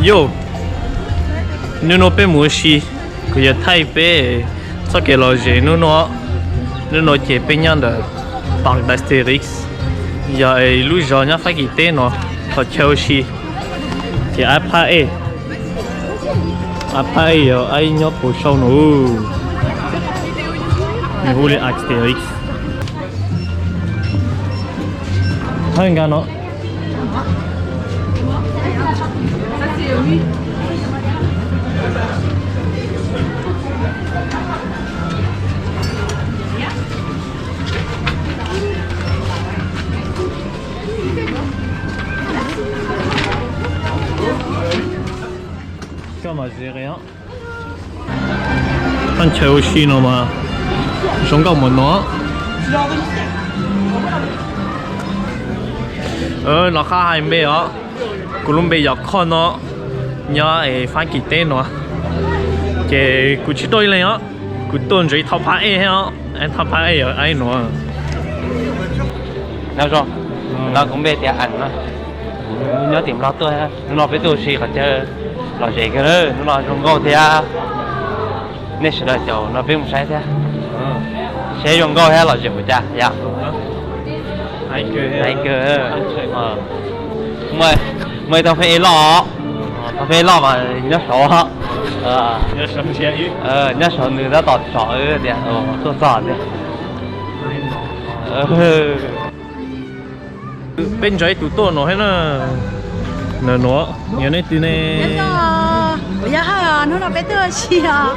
Yog, hnub no peb mus ua si, kuv yuav thaij peb txoj kev lom zem hnub no. Hnub no ces peb nyob ntawm Parc d'Astérix, yog lub zos nyob Fab Kis teb no, qhov chaw ua si. Ces ab phab ej, ab phab ej yog ab nyob puas sau no, nws hu li Astérix. Hab nka no. Koj mam zis os. Qhov chaw ua si no mas zoo nkauj mus no. Los qab hais npe os, kuv lub npe yog Khoj no, nyob Fab Kis teb no. Ces kuv tsis tuaj ib leeg os, kuv tuaj ntsib thab phab ej thiab os, thab phab ej yog ab no. Nyob zoo, no kuv npe tias Am no, nyob tim Nplog tuaj. Hnub no peb tuaj ua si qhov chaw lom zem kawg, hnub no zoo nkauj thiab. Nej sawv daws caum no peb mus saib thiab, saib zoo nkauj thiab lom zem ua cas yom. Muaj ib tug pheej ej loj, tug pheej ej loj mas nyob saud, nyob saud nws tab tom tsom wb tias tuaj txog tiag. Peb ntsib ib tug tuaj no thiab na. Ntawm no yog nej twg ne? Kuv yog Hawj os, hnub no peb tuaj ua si os.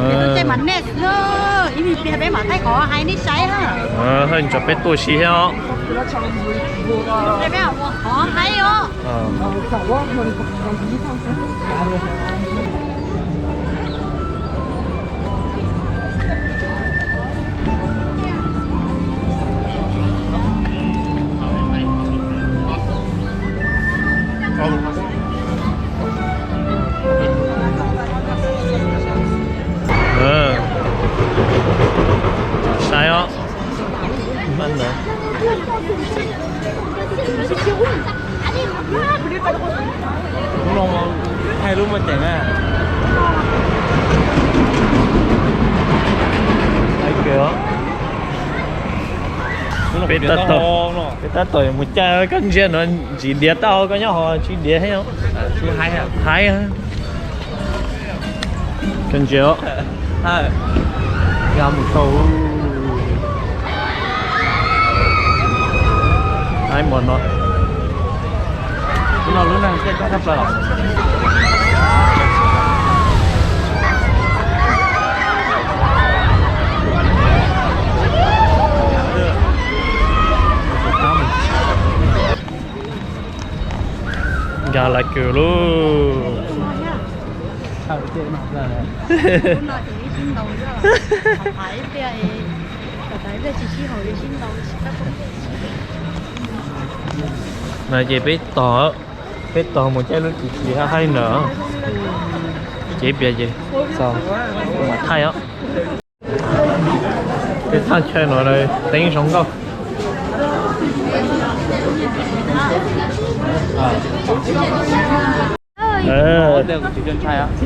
Peb tuaj caij mas nej ib me pliag peb mam thaij qhov hais nej saib na. Hawj nrog peb tuaj ua si thiab os. Qhov hais os. Saib os. Hnub no hais lub muaj ceem na. Peb tab tom mus caij koj ntsia no, ntsis diav tau koj nyob hauv tsis diav thiab. Haib. Koj ntsia, ya mus sau. Haib mos no. Lub no lub neeg caij tshaj plaws. Nkag lawv kws lauj. No ces peb tog, peb tog mus caij lub tsis tsis haib haib ntawd. Ces piav ces txog mam thaij os. Peb thaj chaw no teeb zoo nkauj.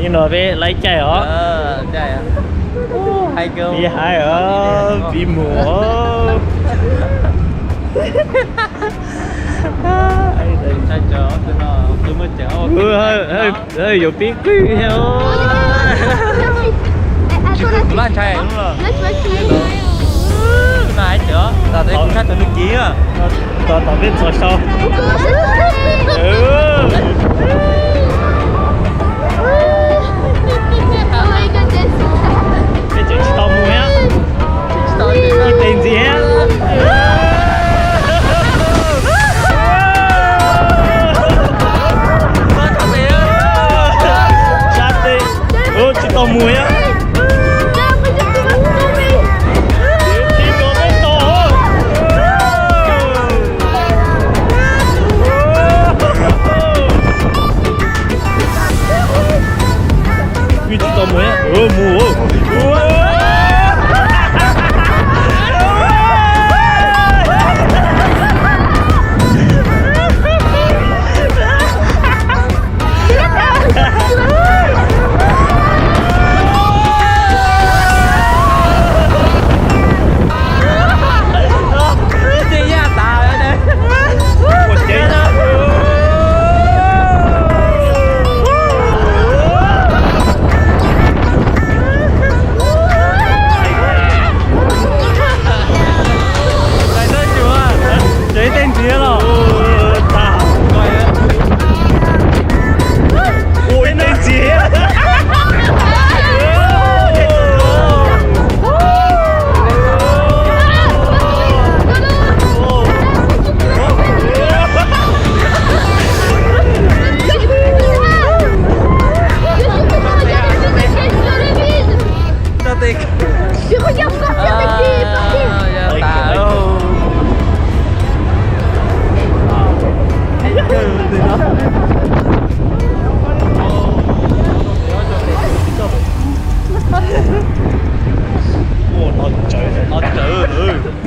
Ib no peb laib caij os. Peb haib os, peb mus os. Yuav pib qwj thiab. Tom peb txog sau. Peb tseem tsis tau mus thiab. Ib tes ntxiv thiab. Sab tes. Tsis tau mus thiab. Tsis tau peb tog.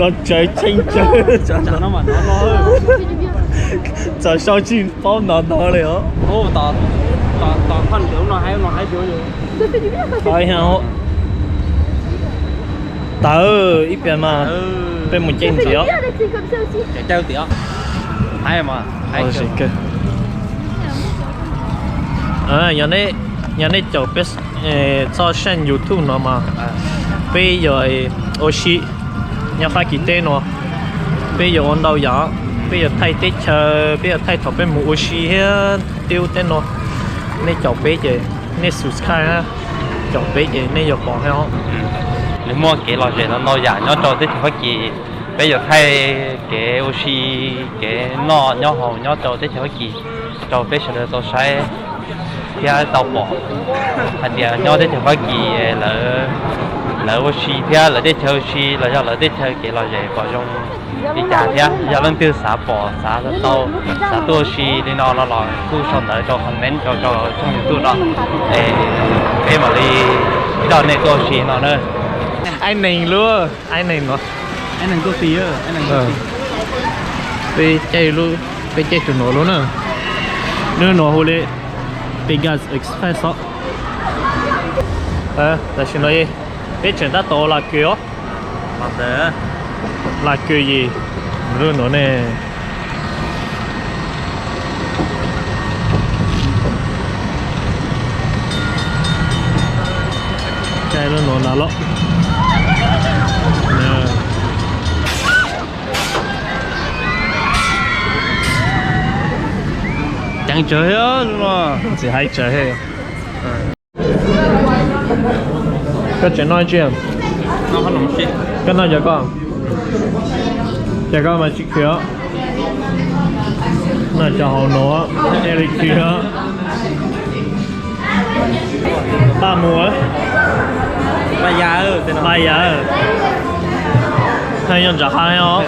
Tsawv tsheej tsawv, txaus sau tsis paub no no li os. Tawv ib pliag mas peb mus caij ntxiv os. Yog nej caum peb txoj seej YouTube no mas peb yuav ua si nyob Fab Kis teb no. Peb yuav ua ntau yam, peb yuav thaij teb chaws, peb yuav thaij thaum peb mus ua si thiab teb ub teb no. Nej caum peb ces nej subscribe, caum peb ces nej yuav pom thiab. Nws muaj kev lom zem no ntau yam nyob rau teb chaws Fab Kis. Peb yuav thaij kev ua si, kev noj nyob haus nyob rau teb chaws Fab Kis rau peb sawv daws tau saib thiab tau pom hais tias nyob teb chaws Fab Kis lawv ua si thiab lawv teb chaws ua si los yog lawv teb chaws kev lom zem pom zoo li cas thiab yog leej twg xav pom xav tau xav tuaj ua si li no no los kuj sau ntawv rau comment rau rau tshooj YouTube no es peb mam li ib dog nej tuaj ua si no na. Ai neeg lub, ai neeg no. Peb caij lub, peb caij tus nuav lub na. Lub nuav hu li Pegasus Express os. Tam sim no peb tseem tab tom ua lag kws os. Lag kws yim lub nuav ne. Caij lub nuav na los. Ceev tsawv thiab no. Txiv haib tsawv thiab. Koj tseem noj tsi? Koj noj cov koj, cov koj mas tsis khwv os. Noj cov hauv no, cia li khwv os. Paj mus, paj yam, paj yam, noj yog ntsav qab os.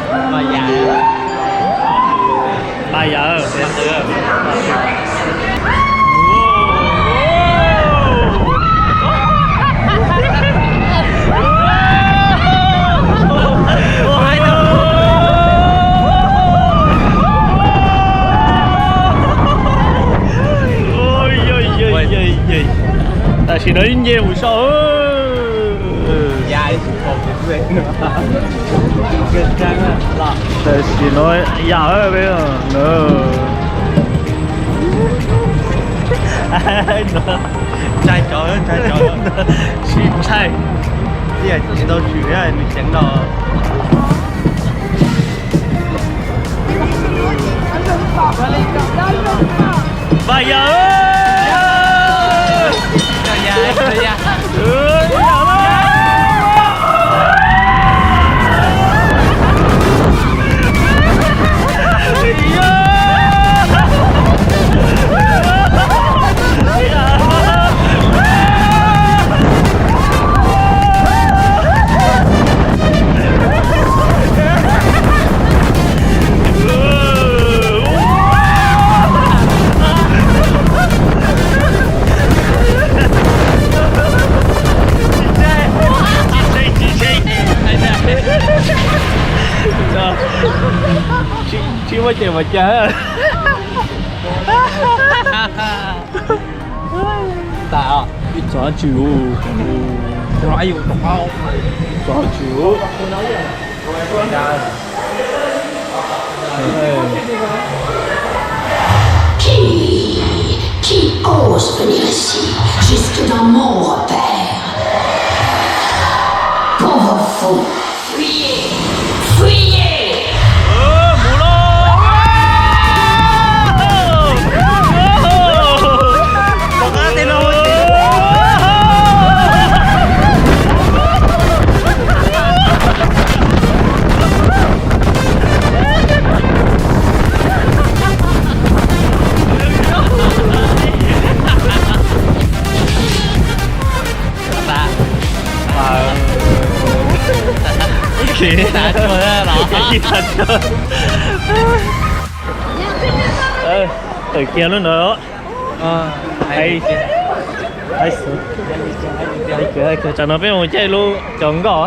Paj yam. Tam sim no ib nce mus so. Tam sim no yam peb no. Ntshai tsawv, ntshai tsawv. Sib ntshai. Tsis tau tshwm nws ceev no. Paj yam. Tsis muaj ces mas cas. Ib txog tsis, ib txog tsis. Qui, qui ose venir ici, jusque dans mon repère ? Pauvre fou, fuyez, fuyez ! Tawm kiag lub ntawd. Tsam no peb mus caij lub cov nkoj.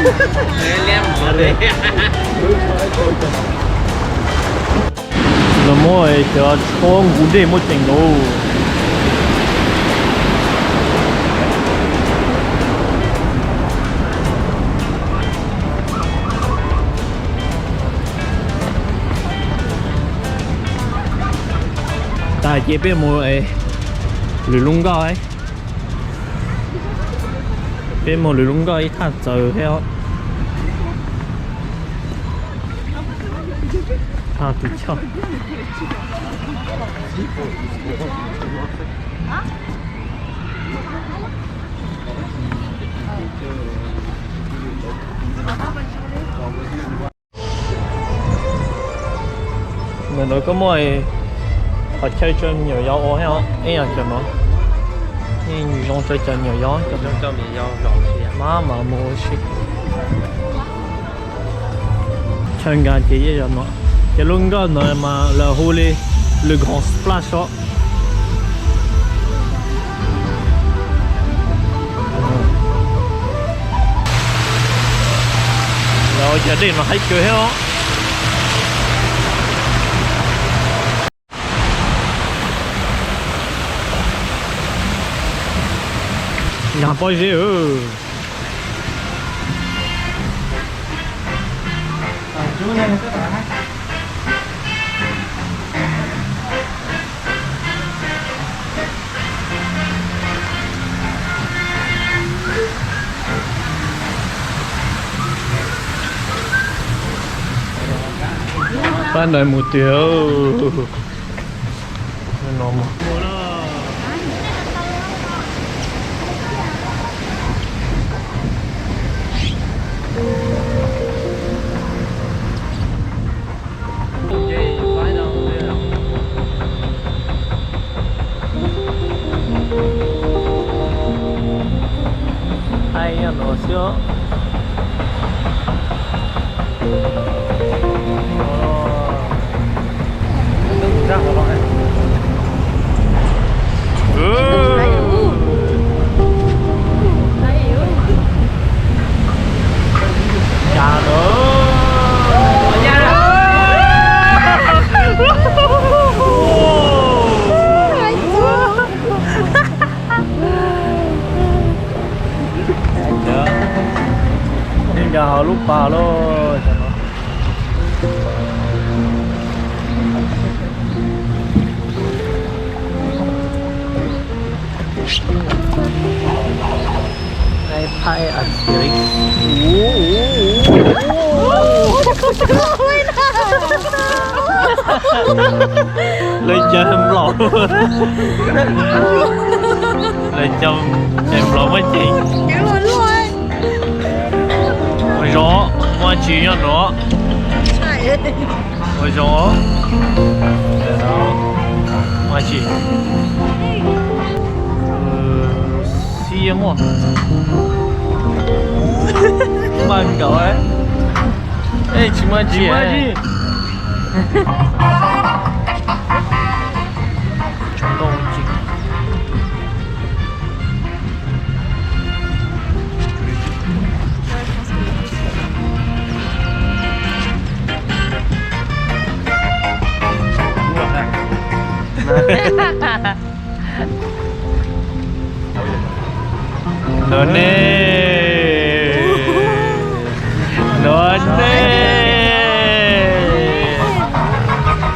Lawv muab cov tshuab nqus dej muab ceem lauj. Tas ces peb mus lwm lub nkoj. Peb mus lwm lub nkoj ib thaj txawv thiab os. Thaj tus choj. Ntawm no koj muaj qhov chaw rau me nyuam yaus ua thiab os, ib yam cov no. Yeej zoo rau cov me nyuam yaus, cov no mas mus ua si. Chaw nkag ces yeej yog no. Ces lub nkoj no mas lawv hu li Le Grand Splash os. Lawv ua cov dej no haib kawg thiab os. Nkag pob zeb. Pab ntawd mus twg? Haib nyob no xwb. Nkag hauv lub pas lauj. Lawv cov nplaum, lawv cov nplaum muaj ceem. Ua zoo, muaj tsis nyob no. Ua zoo. Muaj tsis. Xib muaj. Npaj nkaus. Ej, tsis muaj tsis. No ne, no ne,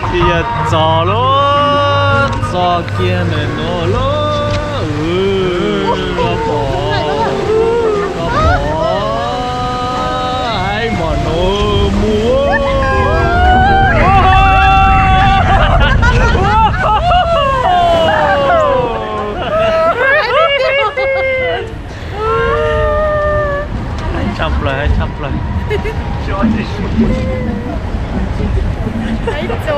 tsis yog txog lauj, txog kiag ntawm no lauj. Koj pom, koj pom, haib mos no mus. Haib tshaj plaws, haib tshaj plaws. Haib tso,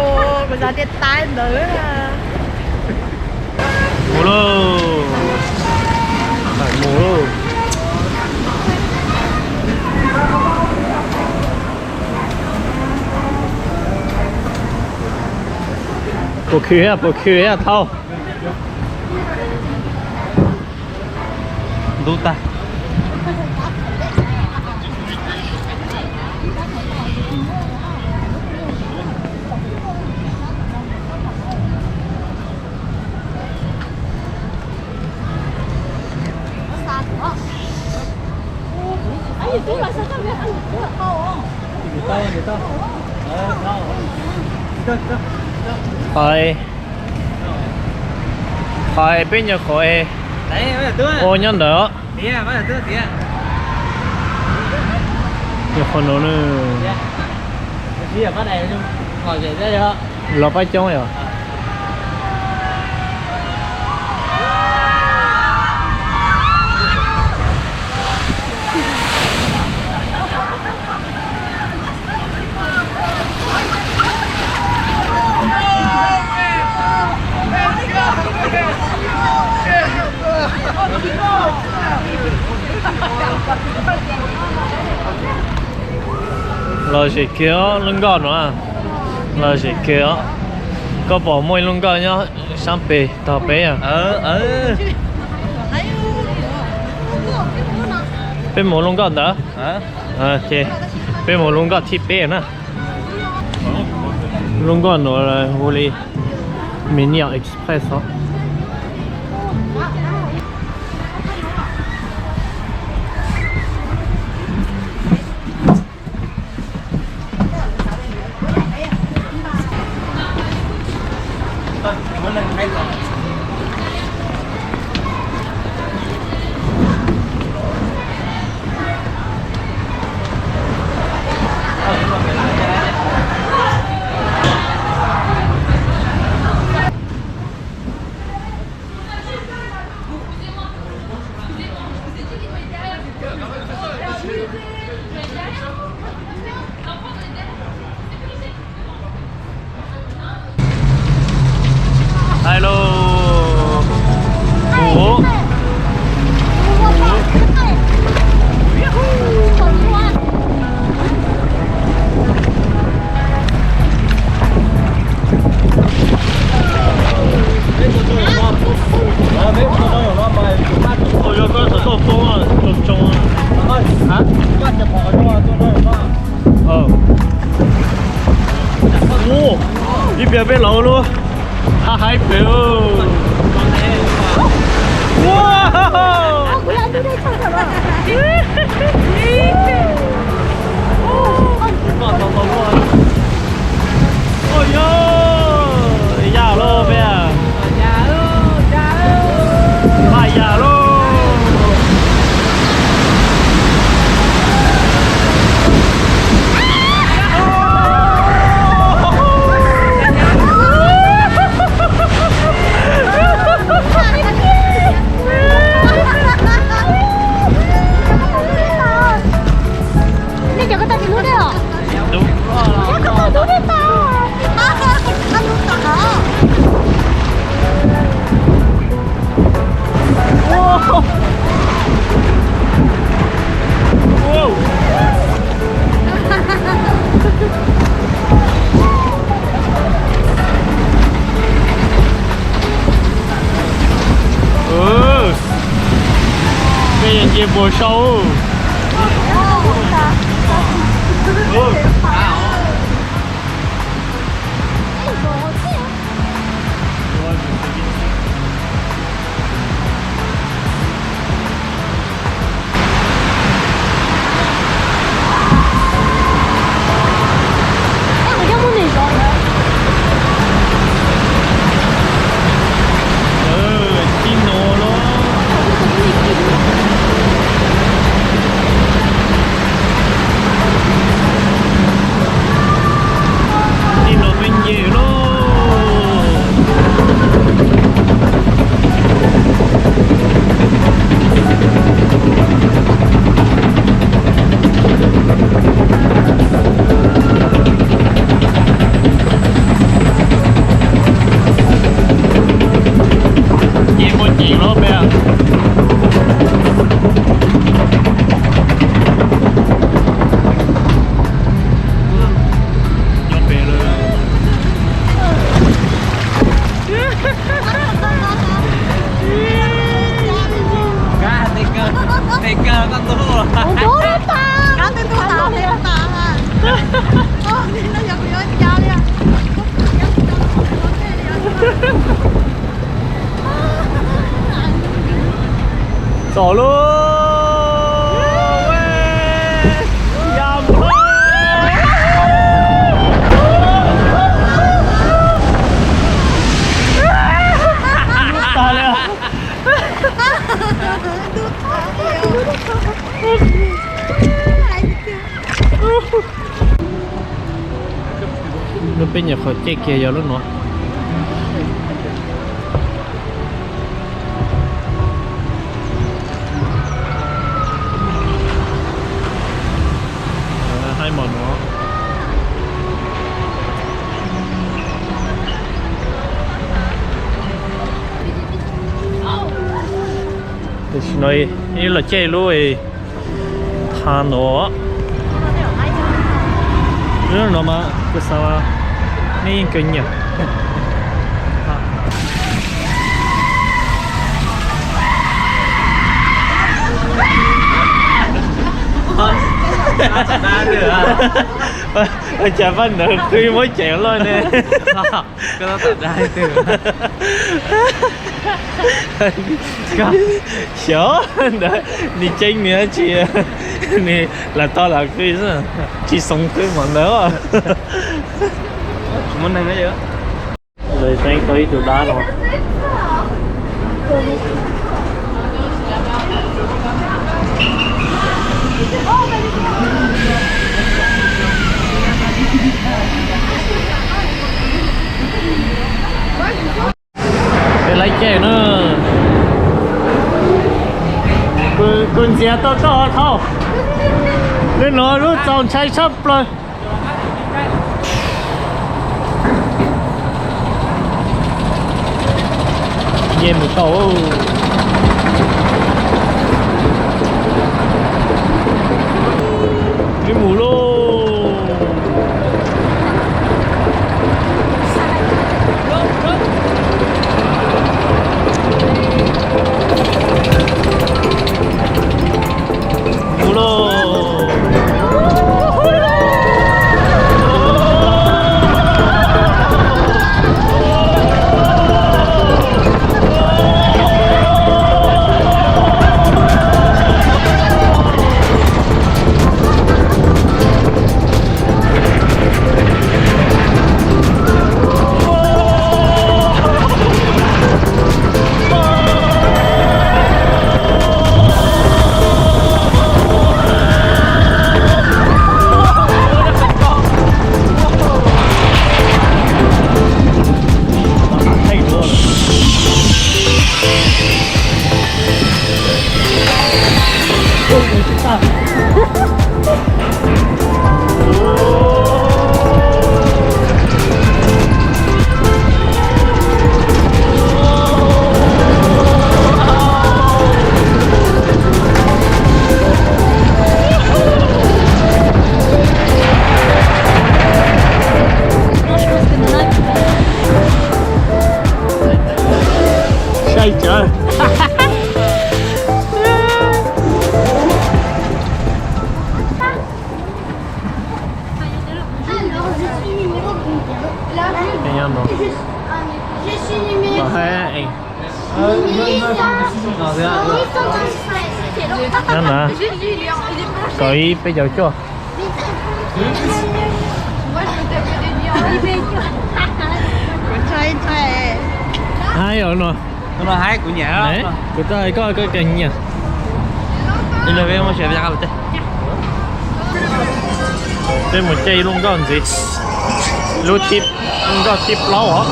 kuv xav tias taib ntawd. Mus lauj. Mus lauj. Puas khwv thiab, puas khwv thiab, thauj. Ntub tag. Qhov, qhov peb nyuam qhuav ua nyob ntawd. Nyuam qhuav no na. Los pab coob yom. Los zem kiag os, lub nkoj no. Los zem kiag os. Koj pom muaj ib lub nkoj nyob sab pem tog peb. Peb mus lub nkoj ntawd. Peb mus lub nkoj thib peb na. Lub nkoj no hu li Minion Express os. Hello. Mus. Ua, yog koj xav tau toob tsoo tsoo. Ib pliag peb los lub hav haib pem. Ua, yog yam loj peb. Paj yam lauj. Nej cov ko taw tsis hlub dej os? Hlub. Koj ko taw hlub dej tau. Peb yeej nce puas sau. Tij no peb nce lauj. Nce muaj ceem lauj peb. Nyob pem lawm. Tus ntub li tas. Tus ntub tas li tas. Txom lauj. Nyuam qhuav caij kiag yog lub nuav. Haib mos nuav. Tam sim no ib los caij lub tha nuav. Lub no mas kuv xav nej yeej kawg nyiam. Ua cas pab ntawd qw muab cem loj ne. Xyov ntawd nws ceeb nws dab tsi, nws lam tau lam qw xwb, tsis xoo qw mos ntawd. Lawv teeb tau ib tug dab no. Peb laiv caij na. Kuv ntxias tau koj thauj. Lub no lub txaus ntshai tshaj plaws. Nce mus tau. Peb mus lauj. Mus lauj. Sai tsawv. Alors, je suis numéro combien ? Là, je, je suis numéro... Mini cent, mini cent vingt-cinq. J'ai lu, il est, il est pas cher. Kaum ib peb caug cuaj. Haib os no. Kuv tau hais koj, koj kawg nyiam. Peb mus caij lub nkoj ntxiv, lub thib, nkoj thib plaub os.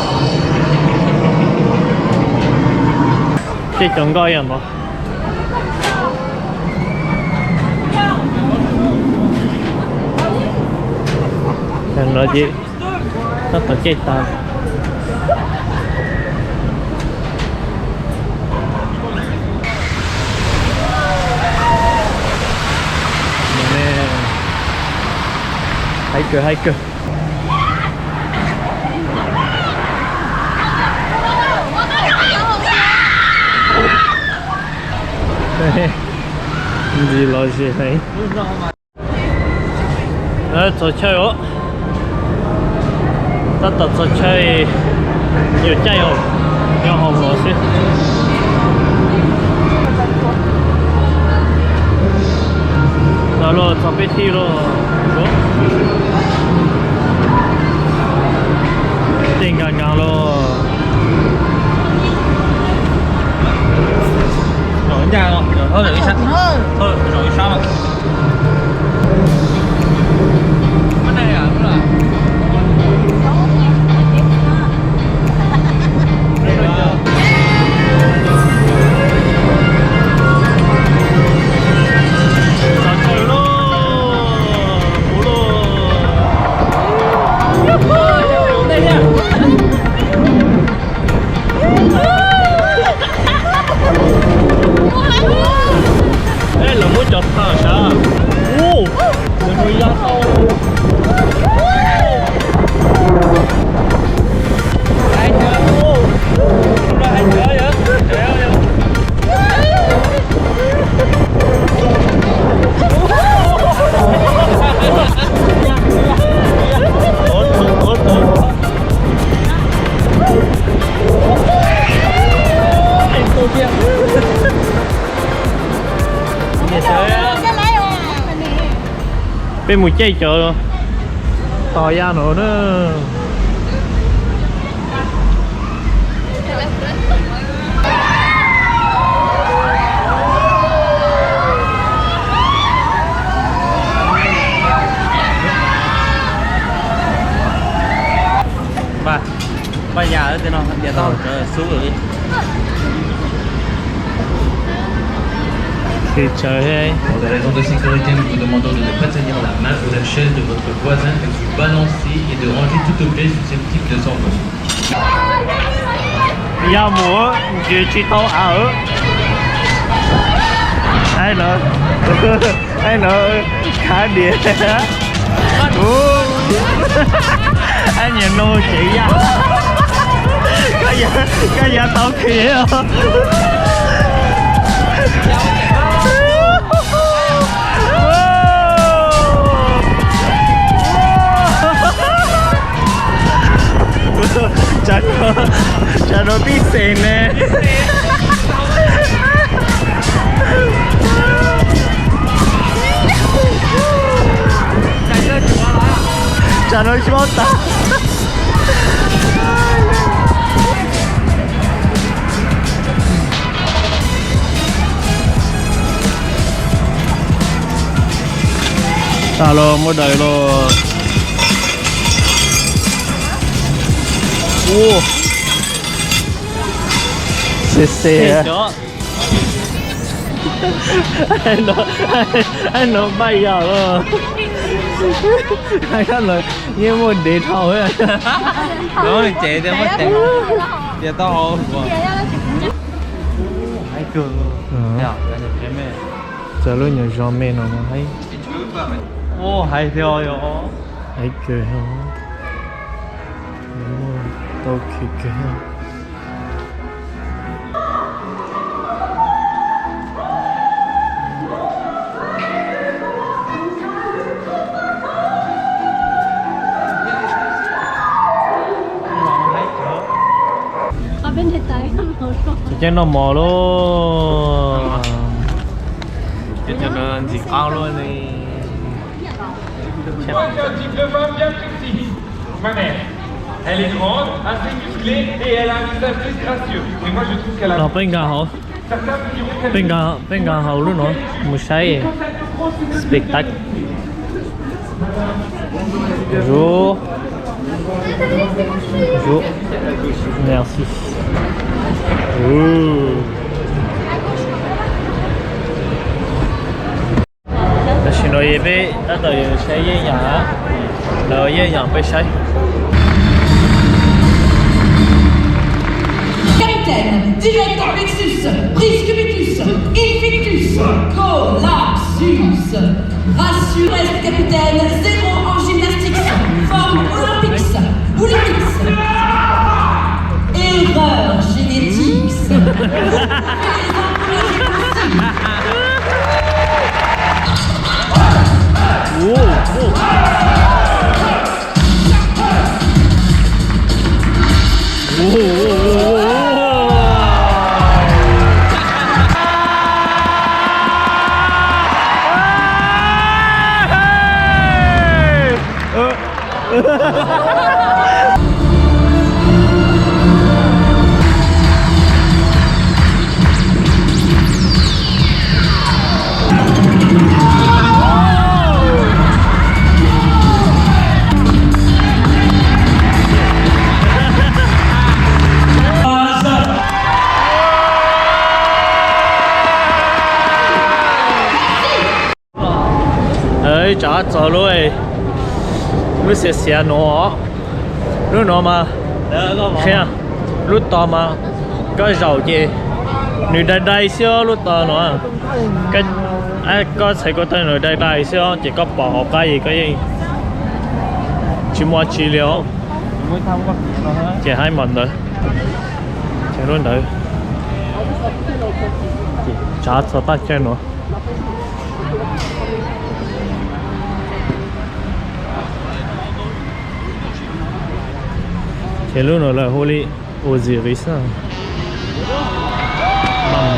Caij cov nkoj ib yam npaum no ces tab tom caij tas. Haib kawg, haib kawg. Ntxim los zem heev. Txog chaw os. Tab tom txog chaw, yuav caij os, nyob hauv no xwb. Los los txog peb thib lauj. Tej nkas nkas los. Zaum ib sab, zaum ib sab mas. Muab ne, muab ne. Mus caij cov tos ya no na. Npaj ya tias no tias tau tsawv xub lawm. Ces tsawv thiab. Pour des raisons de sécurité, nous vous demandons de ne pas tenir la main ou la chaise de votre voisin et vous balancer et de ranger tout objet susceptible de s'envoler. Yog mus ntsws tsis tau av. Ai no, ai no, khav diav. Ai nyias no tsev yaj. Koj ya tau khi os. Tsam no pib xes ne. Tsam no tsis paub tas. Tas los muaj daws los. Ua, xes xes. Ai no npaj yam los. Yeej muaj dev dhau. Ces tias muaj dev, tias tau hauv. Hais kawg. Txawm lub nyuam zos me no mas hais, hais tias yog hais kawg, muaj tau khev kawg. Ces cov noj mov lauj. Cov no ntxim qab luaj li. Moi, j'ai un type de femme bien précis. Ma mère. Elle est grande, assez musclée et elle a un visage disgracieux. Mais moi, je trouve qu'elle a... Los peb nkag hauv, peb nkag, peb nkag hauv lub no mus saib spectacle. Bonjour. Bonjour. Merci. Tam sim no peb tab tom saib yeeb yam, lawv yeeb yam peb saib. Capitaine, direct en plexus, brise cubitus, invictus, collapsus. Rassure, reste capitaine, zéro en gymnastics, forme olympics, Olympics. Erreur génétique. Vous pouvez les encourager aussi. Tsam txog lub, lub xiav xiav no, lub no mas qhia, lub tos mas koj zaum ces nws dai dai xwb lub tos no. Koj txhais ko taw nws dai dai xwb ces koj pom hauv qab es koj yeej tsis muaj tsi li os. Ces haib mas ntawd, ces lub ntawd, ces tsav txog paj caig no. Ces lub no lawv hu li Osiris. Mam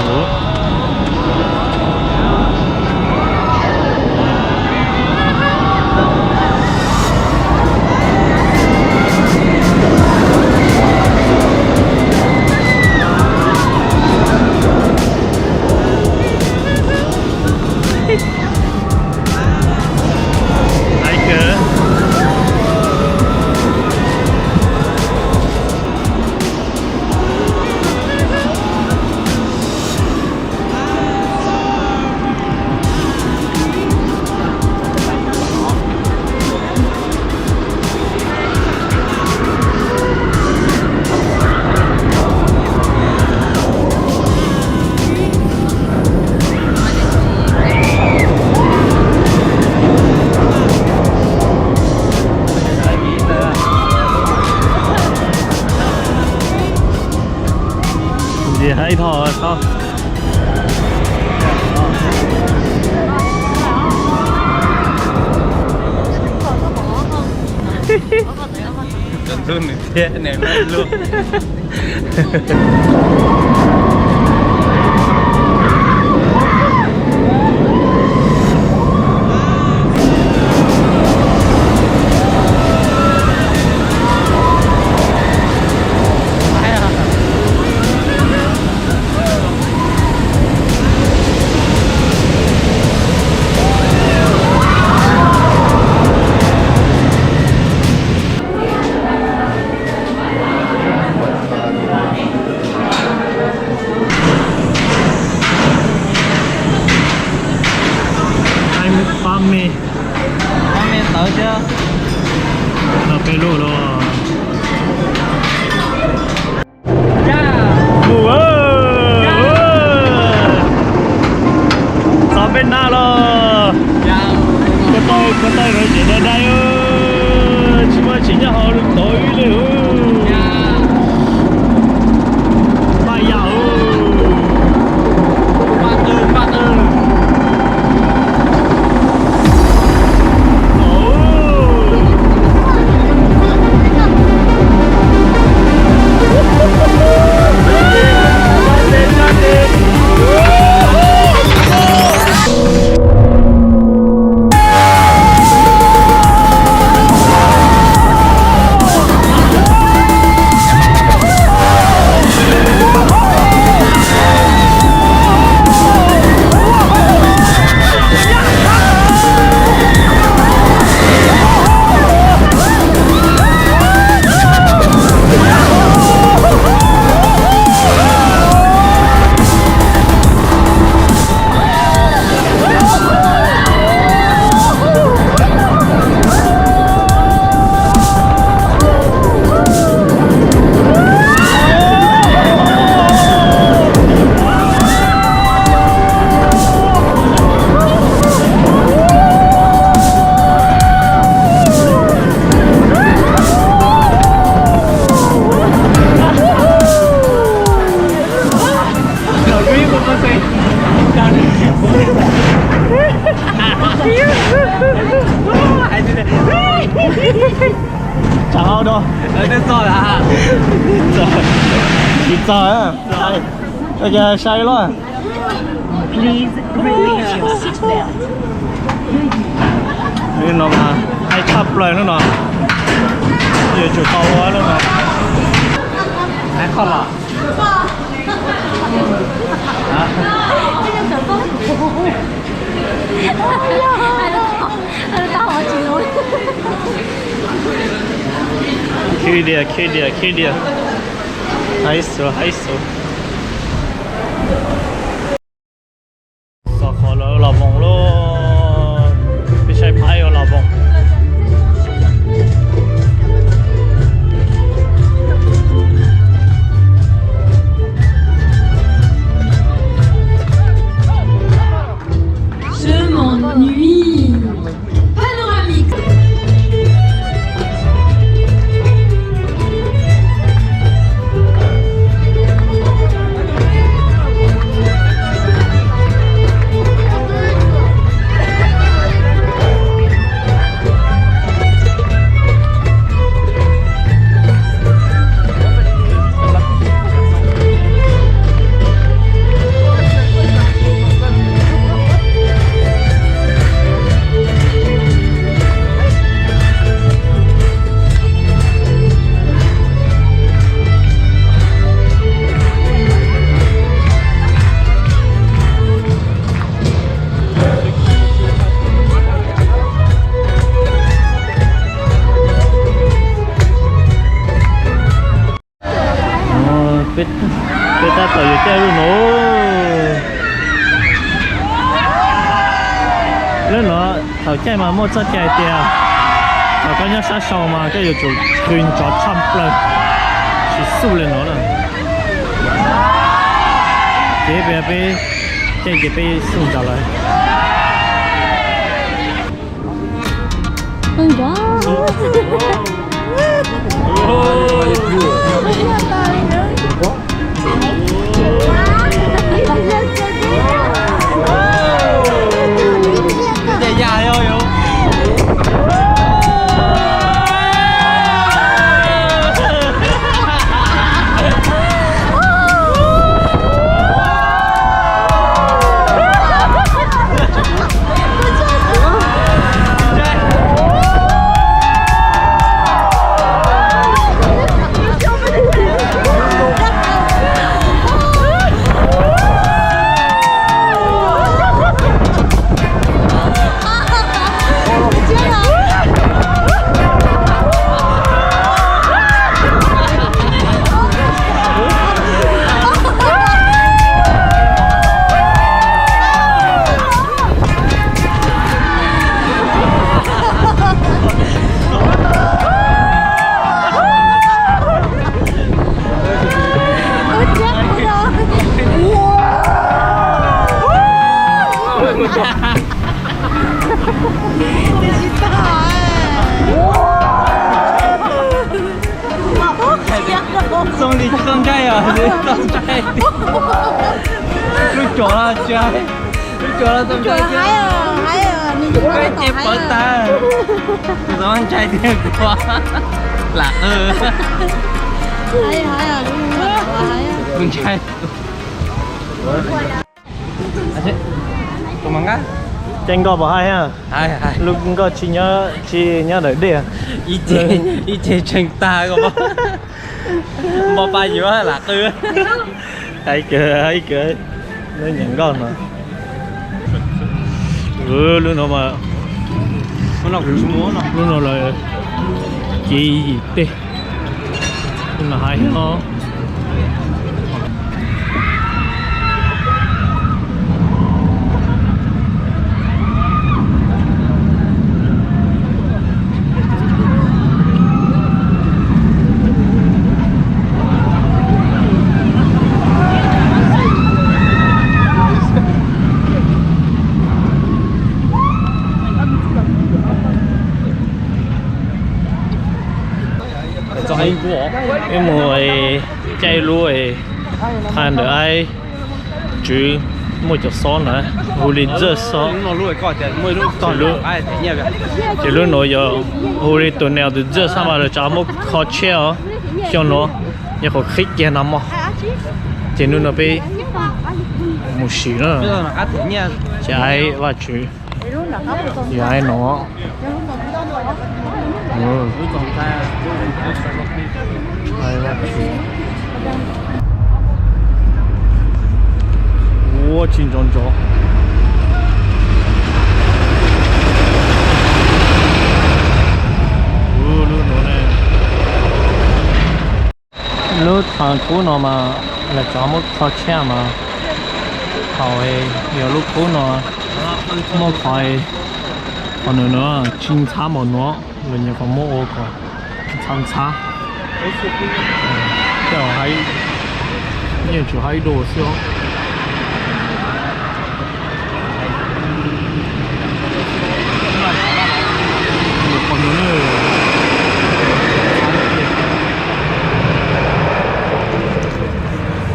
mus. Ib thoj tso. Tus ntxub nws thiab nws luaj. Pab me, pab me tawv thiab. No peb lub los. Mus, txog peb nab los. Ko taw, ko taw no tseem dai dai, tsis muaj tsis nyob hauv tod ib li. Paj yam. Tsam hau no. Tsis txog. Sai los. Please release your seat belt. Hnub no mas haib tshaj plaws hnub no. Yuav tsum tau ua hnub no. Haib qhov los. Khib dias, khib dias, khib dias. Haib xwb, haib xwb. Txog qhov lawv los voos lauj. Peb saib phaib los voos. Je m'ennuie. Panoramique. Peb tab tom yuav caij lub no. Lub no thaum caij mas muaj txoj cai tias thaum koj nyob sab sau mas koj yuav tsum qw nrov tshaj plaws, tsis xub li no na. Ces peb, peb caij ces peb xub nrov lawm. Txooj li tsis txooj ntsaib os, txooj ntsaib. Lub cov los tsis, lub cov los txooj ntsaib thiab. Ces pawv tas, txooj ntsaib thiab kuv lam qw. Txooj ntsaib. Ces nkoj puas haib? Lub nkoj tsis nyob, tsis nyob ntawm dej. Ib ce tseeg tag, npo pa yuav lam qw. Haib kawg, haib kawg. Lub nyiam nkoj no. Lub no mas, lub no lawv cev yim tej. Lub no haib os. Wb mus caij lub thaij ntawm haib tswv, muaj cov xob na, hu li Txawj Xob. Ces lub no yog hu li tus neo tus Txawj Xob mas lawv tsav muab kho tshiab os. Xyoo no yog qhov qhib kiag no mog. Ces hnub no peb mus sim na, ces haib Vaj Tswv, yog haib no. Ua tsis ntso ntso. Lub thav kub no mas lawv tsav muab kho tshiab mas, thaum yog lub kub no muaj qhov, qhov nws no tsis ntxhab npaum no, lawv nyuam qhuav muab ua kom ntxhab ntxhab. Tej zaum haib, yeej tsuas haib ib dua xwb os.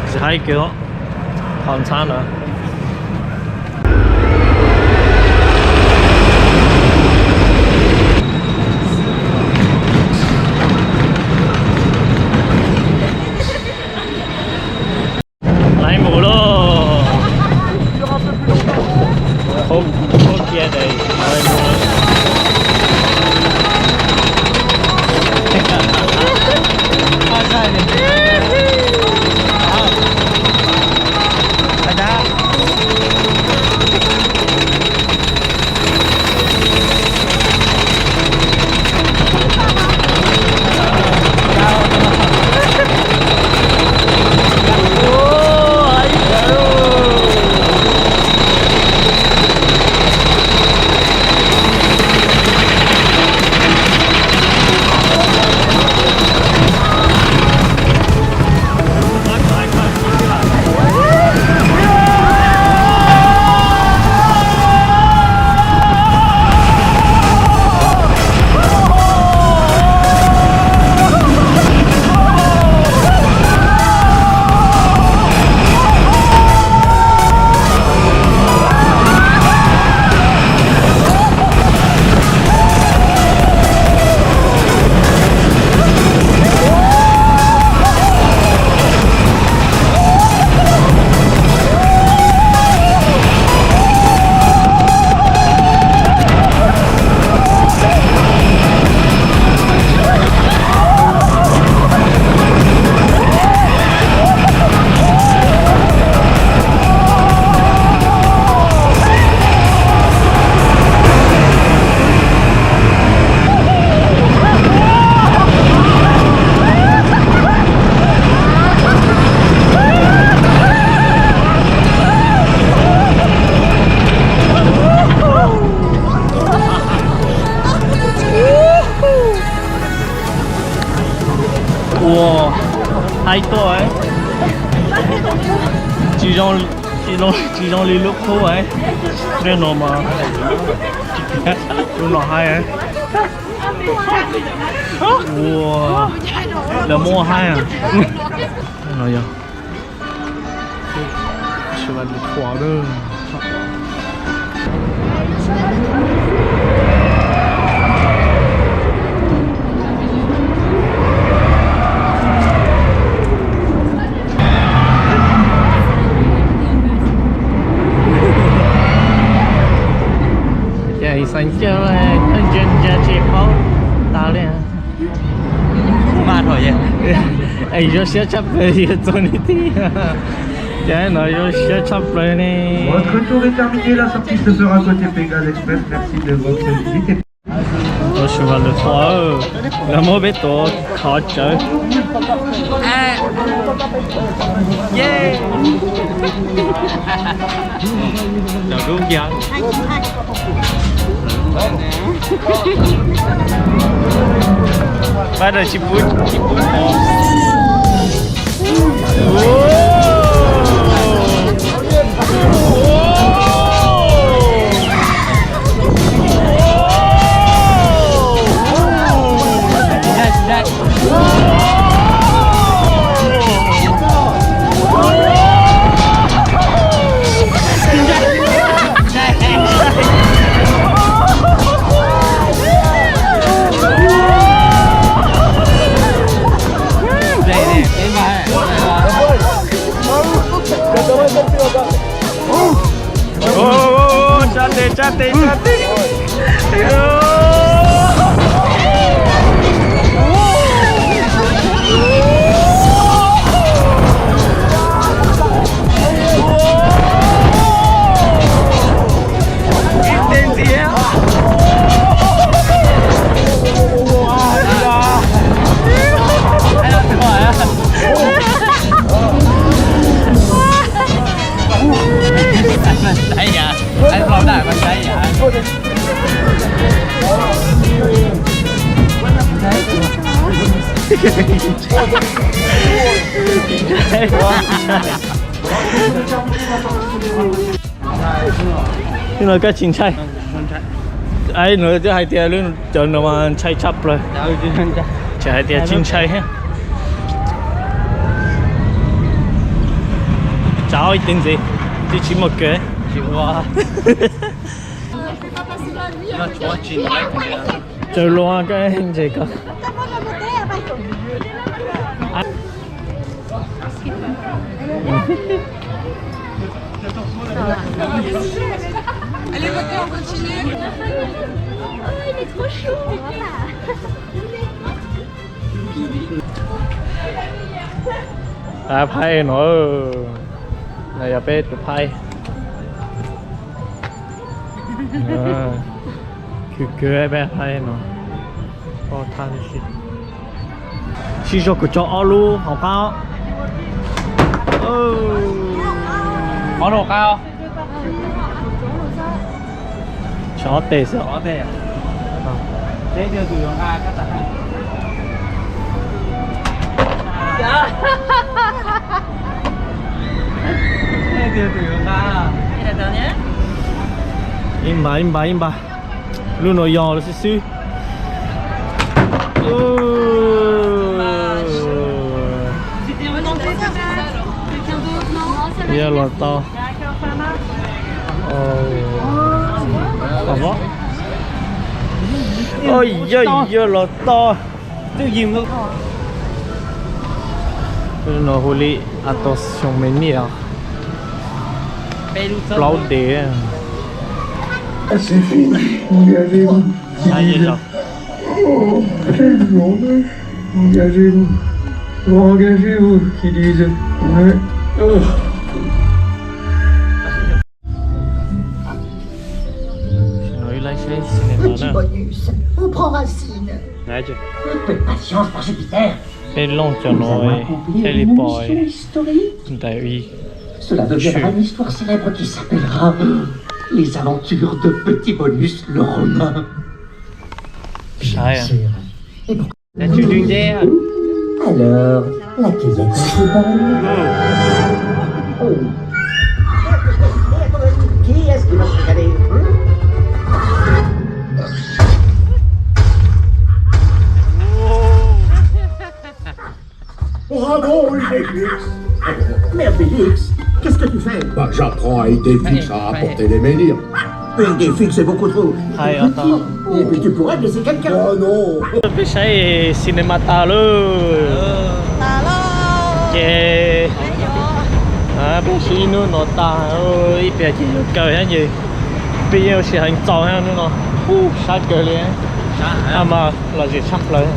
Tsis haib kiag, qhov ntxhab na. Laiv mus lauj. Khoob kiag ces laiv mus. Ua, haib tuaj, tsis zoo, tsis zoo, tsis zoo li lub qub, nej no mas, lub no haib. Ua, lawv muaj haib no yog. Ces xav ncaw ntsia ntsia tsis paub tas li. Es zoo siab tshaj plaws yuav txog nws thiab. Ces no zoo siab tshaj plaws ne. Votre tour est terminé, la sortie se fera côté Pégase Express. Merci de votre visite. Ua su vas lwm tus, lawv muab peb tuav khov tsawv. Pab rau tsis pub, tsis pub. Tsa tes, tsa tes, tsa tes. Hnub no koj tsis ntshai? Ai, no twb hais tias lub cov no mas ntshai tshaj plaws. Tseem hais tias tsis ntshai thiab. Tsam ib teev ntxiv twb tsis muaj kawg. Tsaws lua koj ntses ko. Allez, montez, on continue. Oh, il est trop chaud. Phaib no, no yog peb tus phaib. Khwv khwv peb phaib no. Sib zog kuv tso ob lub hauv qab. Ob lub hauv qab. Tshuav ob teg xwb. Ib npas ib npas ib npas. Lub no yog lawm xwb xwb. Yog los tau. Yog, yog los tau. No hu li attention, me niam. Plaub dev. C'est fini, engagez-vous. Engagez-vous. Engagez-vous, qu'ils disent. Ouais. Petit bonus, on prend racine. Un peu de patience par Jupiter. Peb looj cov no thiaj li pom ntawm ib. Cela deviendra une histoire célèbre qui s'appellera Les aventures de Petit Bonus le Romain. Saib. Alors, la cueillette est bonne. Oh. Qui est-ce qui va se régaler ? Bravo, Idéfix. Mais Obélix, qu'est-ce que tu fais ? Bah, j'apprends à Idéfix à apporter les menhirs. Mais Idéfix, c'est beaucoup trop petit. Et puis tu pourrais blesser quelqu'un. Oh non. Peb saib cinema tas lawm. Ces peb sib ib hnub no tag, ib pliag ces yuav kaw thiab ces peb yeej ua si heev txaus thiab hnub no. Ub, sab kawg li. Mas lom zem tshaj plaws.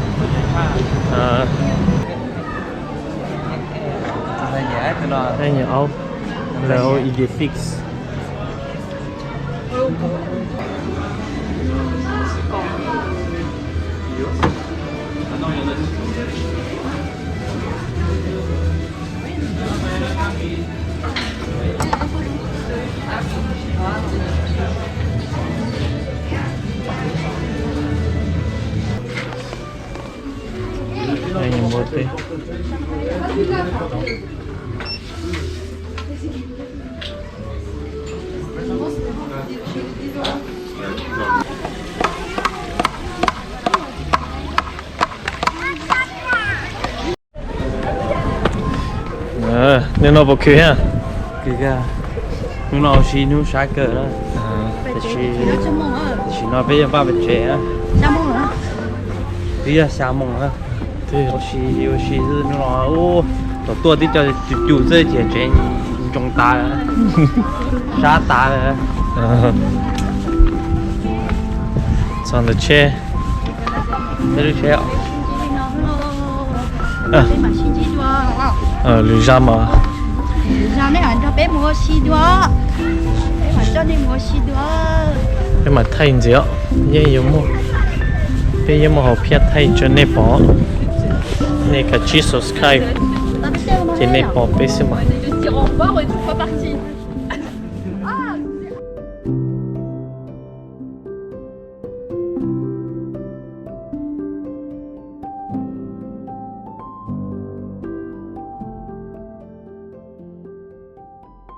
Nyiam aub, lawv aub Idéfix. Nyiam npua teb. Hnub no puas khwv thiab? Hnub no ua si hnub sab kawg na. Tam sim no peb yuav npaj pem tsev na. Twb yog xya moos na. Ua si ua si xwb hnub no. Ub, tom tuaj twb cov cus cus xwb ces tsev ntsoog tas, sab tas. Txog ntawm tsheb. Lwm zaj mas, peb mam thaij ntxiv os. Yeej yuav muaj, peb yeej muaj hom phiaj thaij rau nej pom. Nej kav tsij subscribe ces nej pom peb xwb mas.